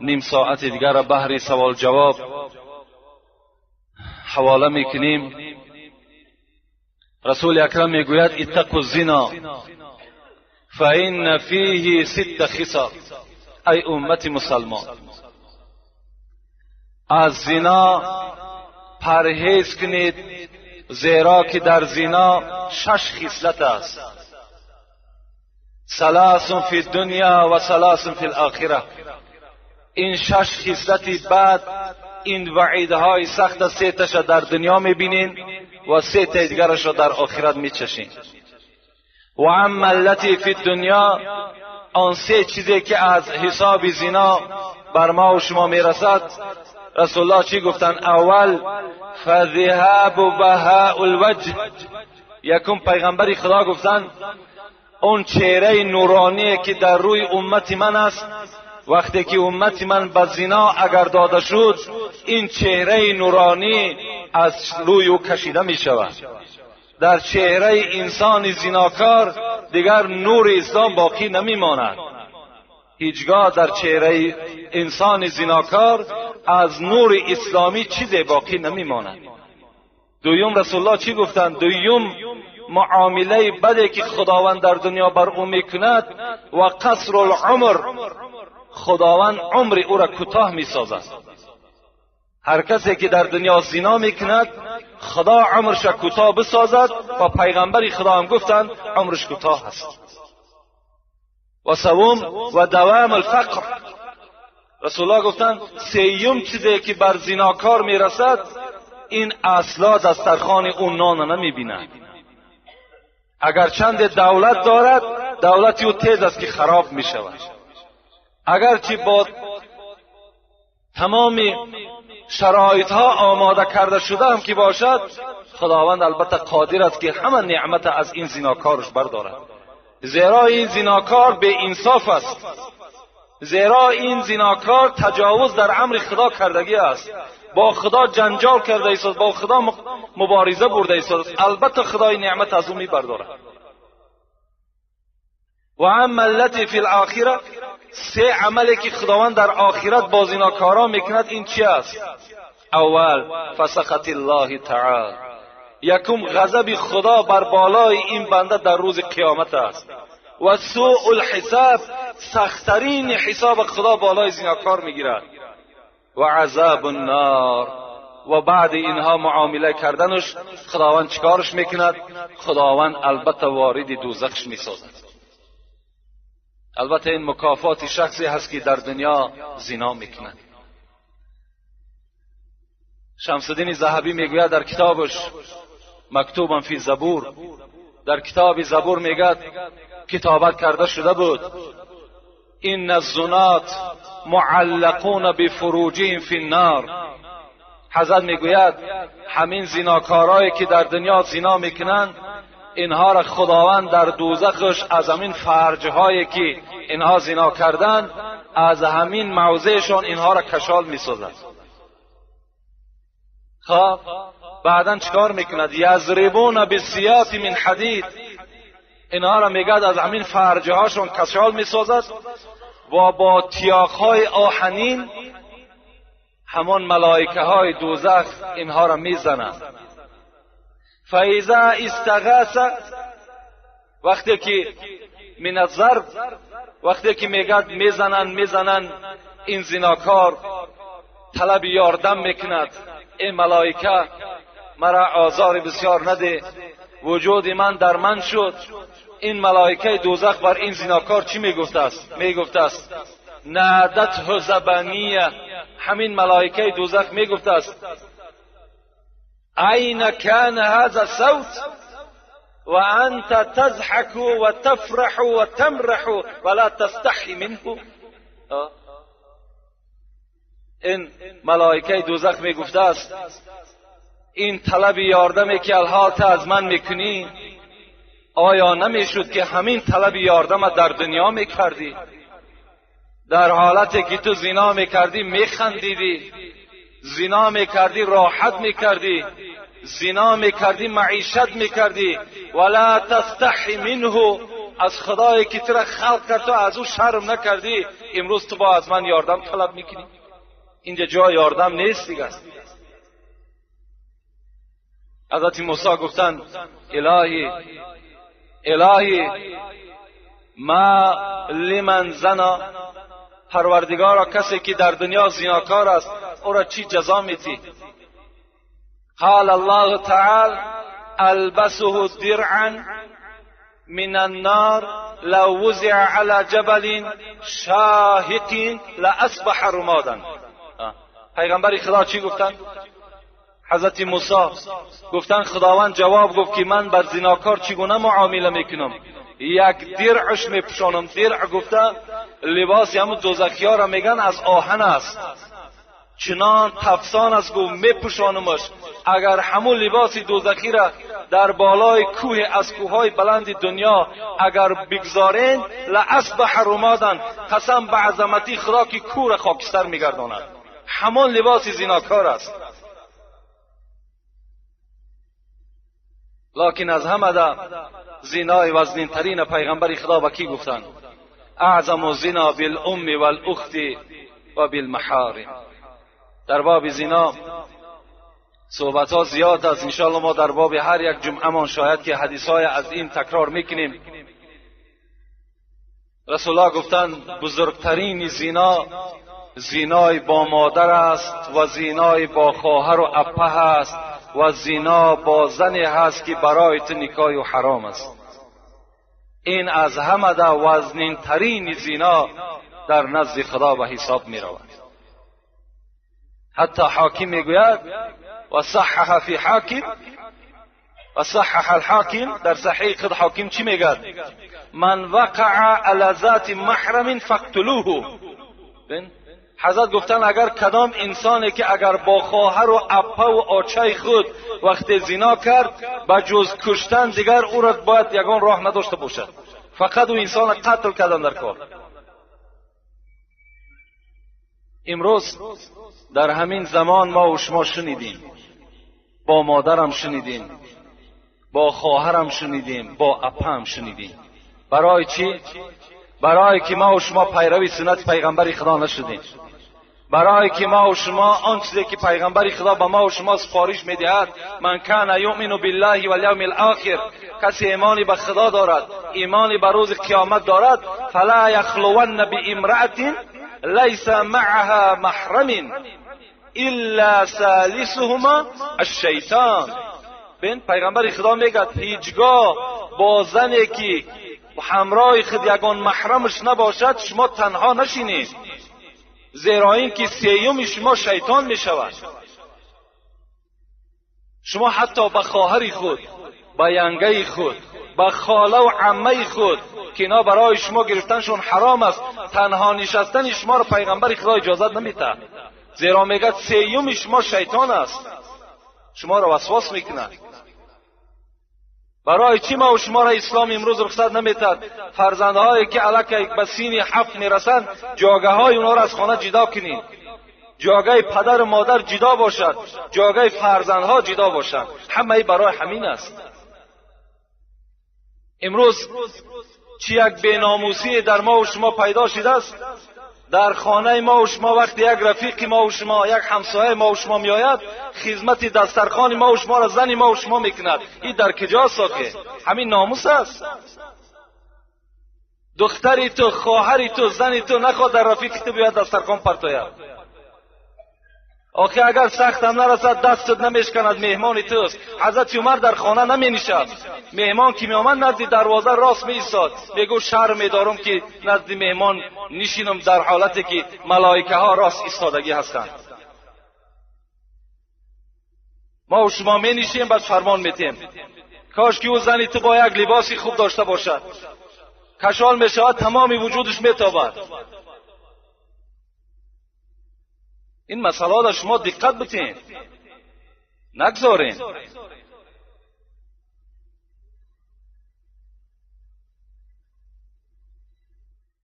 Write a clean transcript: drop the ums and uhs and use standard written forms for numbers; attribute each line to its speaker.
Speaker 1: نیم ساعت دیگر را بهر سوال جواب حواله میکنیم. رسول اکرم میگوید اتقوا الزنا فان فیه ست خصال. ای امت مسلمان، از زنا پرهیز کنید، زیرا که در زنا شش خصلت است. ثلاث فی الدنیا و ثلاث فی الاخره. این شش خصلت بد، این وعیدهای سخت، سه تاش در دنیا میبینین و سه تا دیگرش را در آخرت میچشین. و اما التی فی الدنیا، آن سه چیزی که از حساب زنا بر ما و شما میرسد، رسول الله چی گفتن؟ اول فذهاب بهاء الوجه. یکم پیغمبر خدا گفتن اون چهره نورانی که در روی امت من است، وقتی که امت من به زنا اگر داده شد، این چهره نورانی از روی او کشیده می شود. در چهره انسان زناکار دیگر نور اسلام باقی نمی ماند. هیچگاه در چهره انسان زناکار از نور اسلامی چیزی باقی نمی ماند. دویم رسول الله چی گفتند؟ دویم معامله بدی که خداوند در دنیا بر او میکند و قصر العمر، خداوند عمر او را کوتاه میسازد. هر کسی که در دنیا زنا میکند، خدا عمرش را کوتاه بسازد و پیغمبر خدا هم گفتند عمرش کوتاه است. و سوم و دوام الفقر. رسول الله گفتند سیوم چیزی که بر زناکار میرسد، این اصلا دسترخوان اون نان نمیبیند. اگر چند دولت دارد، دولت او تیز است که خراب میشود. اگرچه با تمام شرایط ها آماده کرده شده هم که باشد، خداوند البته قادر است که همه نعمت از این زناکارش بردارد. زیرا این زناکار به انصاف است، زیرا این زناکار تجاوز در امر خدا کردگی است، با خدا جنجال کرده است، با خدا مبارزه برده است. البته خدای نعمت از او میبردارد. و اما التی فی الاخره، سه عملی که خداوند در آخرت با زناکارا میکند این چی است؟ اول فسخط الله تعالی، یکم غضب خدا بر بالای این بنده در روز قیامت است. و سوء الحساب، سختترین حساب خدا بالای زناکار میگیرد. و عذاب النار. و بعد اینها معامله کردنش خداوند چیکارش میکند؟ خداوند البته وارد دوزخش میسازد. البته این مکافات شخصی هست که در دنیا زنا میکند. شمس الدین ذهبی میگوید در کتابش مکتوبا فی زبور، در کتاب زبور میگد کتابت کرده شده بود ان الزنات معلقون بفروجهم فی النار. حضرت میگوید همین زناکارایی که در دنیا زنا میکنند، اینها را خداوند در دوزخش از همین فرجهایی که اینها زنا کردند، از همین موضعشان اینها را کشال میسازد. خب بعدا چیکار میکند؟ یضربون بالسیاط من حدید. اینها را میگد از همین فرجهاشون کشال میسازد و با تیاقهای آهنین همان ملائکه های دوزخ اینها را میزنند. فاذا استغاث، وقتی که من الضرب، وقتی که میگد میزنن میزنن، این زناکار طلب یاردم میکند، ای ملائکه مرا آزار بسیار نده، وجود من در من شد. این ملائکه دوزخ بر این زناکار چی میگفته است؟ میگفته است نادته زبانیه. همین ملائکه دوزخ میگفته است اين كان هذا الصوت وانت تضحك وتفرح وتمرح ولا تستحي منه. این ملائکه دوزخ میگفته است این طلب یاردمی که الحال از من میکنی، آیا نمیشد که همین طلب یاردم در دنیا میکردی؟ در حالتی که تو زنا میکردی میخندیدی، زنا میکردی راحت میکردی، زنا میکردی معیشت میکردی، ولا تستحی منه. از خدایی که تو را خلق کرد تو از او شرم نکردی، امروز تو با از من یاردم طلب میکنی؟ اینجا جای یاردم نیست دیگه. حضرت موسی گفتند الهی الهی ما لمن زنا، پروردگارا کسی که در دنیا زیناکار است او را چی جزا میتی؟ قال الله تعالی البسه درعا من النار لو وزع على جبل شاهق لاصبح رمادا. پیغمبر خدا چی گفتند؟ حضرت موسی گفتند خداوند جواب گفت که من بر زیناکار چگونه معامله میکنم؟ یک درعش میپوشانم. درع گفته لباس همون دوزخی ها را میگن، از آهن است، چنان تفسان است گفت میپوشانمش. اگر همون لباس دوزخی را در بالای کوه از کوههای بلند دنیا اگر بگذارین لاصبح رمادا، قسم به عظمتی خدا که کوه را خاکستر میگرداند. همان لباس زیناکار است. لکن از همه ده زینای وزنین ترین پیغمبر خدا به کی گفتند؟ اعظم زنا بالام والاخت و بالمحارم. در باب زنا صحبت ها زیاد است، انشاءالله ما در باب هر یک جمعه مان شاید که حدیث های از این تکرار میکنیم. رسول الله گفتند بزرگترین زنا زینای با مادر است و زینای با خواهر و اپه است و زینا با زنی هست که برای تو نکاح و حرام است. این از همه ده وزنین ترین زینا در نزد خدا به حساب می رود. حتی حاکم میگوید و صحح فی حاکم و صحح الحاکم، در صحیح خود حاکم چی میگد؟ من وقع علی ذات محرم فاقتلوه. حضرت گفتن اگر کدام انسانی که اگر با خواهر و اپه و آچه خود وقت زنا کرد به جز کشتن دیگر او را باید یگان راه نداشته باشد، فقط او انسان قتل کردن در کار. امروز در همین زمان ما و شما شنیدیم، با مادرم شنیدیم، با خواهرم شنیدیم، با اپه شنیدیم. برای چی؟ برای که ما و شما پیروی سنت پیغمبر خدا نشدیم، برای که ما و شما آن چیزی که پیغمبر خدا به ما و شما سفارش میدهد، من کان یؤمن بالله والیوم الاخر، کسی ایمانی به خدا دارد، ایمانی به روز قیامت دارد، فلا یخلون بامرأة لیس معها محرم الا ثالثهما الشیطان. ببین پیغمبر خدا میگه هیچگاه با زنی که همراه خود یگان محرمش نباشد شما تنها نشینید، زیرا اینکه سیوم شما شیطان می شود. شما حتی به خواهر خود، به ینگه خود، به خاله و عمه خود که اینا برای شما گرفتنشون حرام است، تنها نشستن شما را پیغمبر خدا اجازت نمیده، زیرا میگه سیوم شما شیطان است، شما را وسواس میکند. برای چی ما و شما را اسلام امروز رخصت نمیتد فرزندهایی که الکی به سین 7 میرسند جاگه های اونها را از خانه جدا کنید، جاگه پدر و مادر جدا باشد، جاگه فرزندها جدا باشد، همه برای همین است. امروز چی یک بیناموسی در ما و شما پیدا شده است. در خانه ما و شما وقتی یک رفیق ما و شما، یک همسایه ما و شما میآید، خدمت دسترخوان ما و شما را زن ما و شما میکند. این در کجاست آخه؟ همین ناموس است. دختری تو، خواهری تو، زنی تو نخواد در رفیق تو بیاید دسترخوان پرتاید. آخه اگر سخت هم نرسد دستت نمیشکند، مهمان توست. حضرت عمر در خانه نمی نشست، مهمان که می آمد نزد دروازه راست می ایستاد، میگو شرم میدارم که نزد مهمان نشینم در حالتی که ملائکه ها راست ایستادگی هستند. ما و شما می نشیم بعد فرمان میتیم. کاش که او زنی تو با یک لباسی خوب داشته باشد، کشال می شود، تمام وجودش میتابد. این مسئله را شما دقت بتین، نگذارین.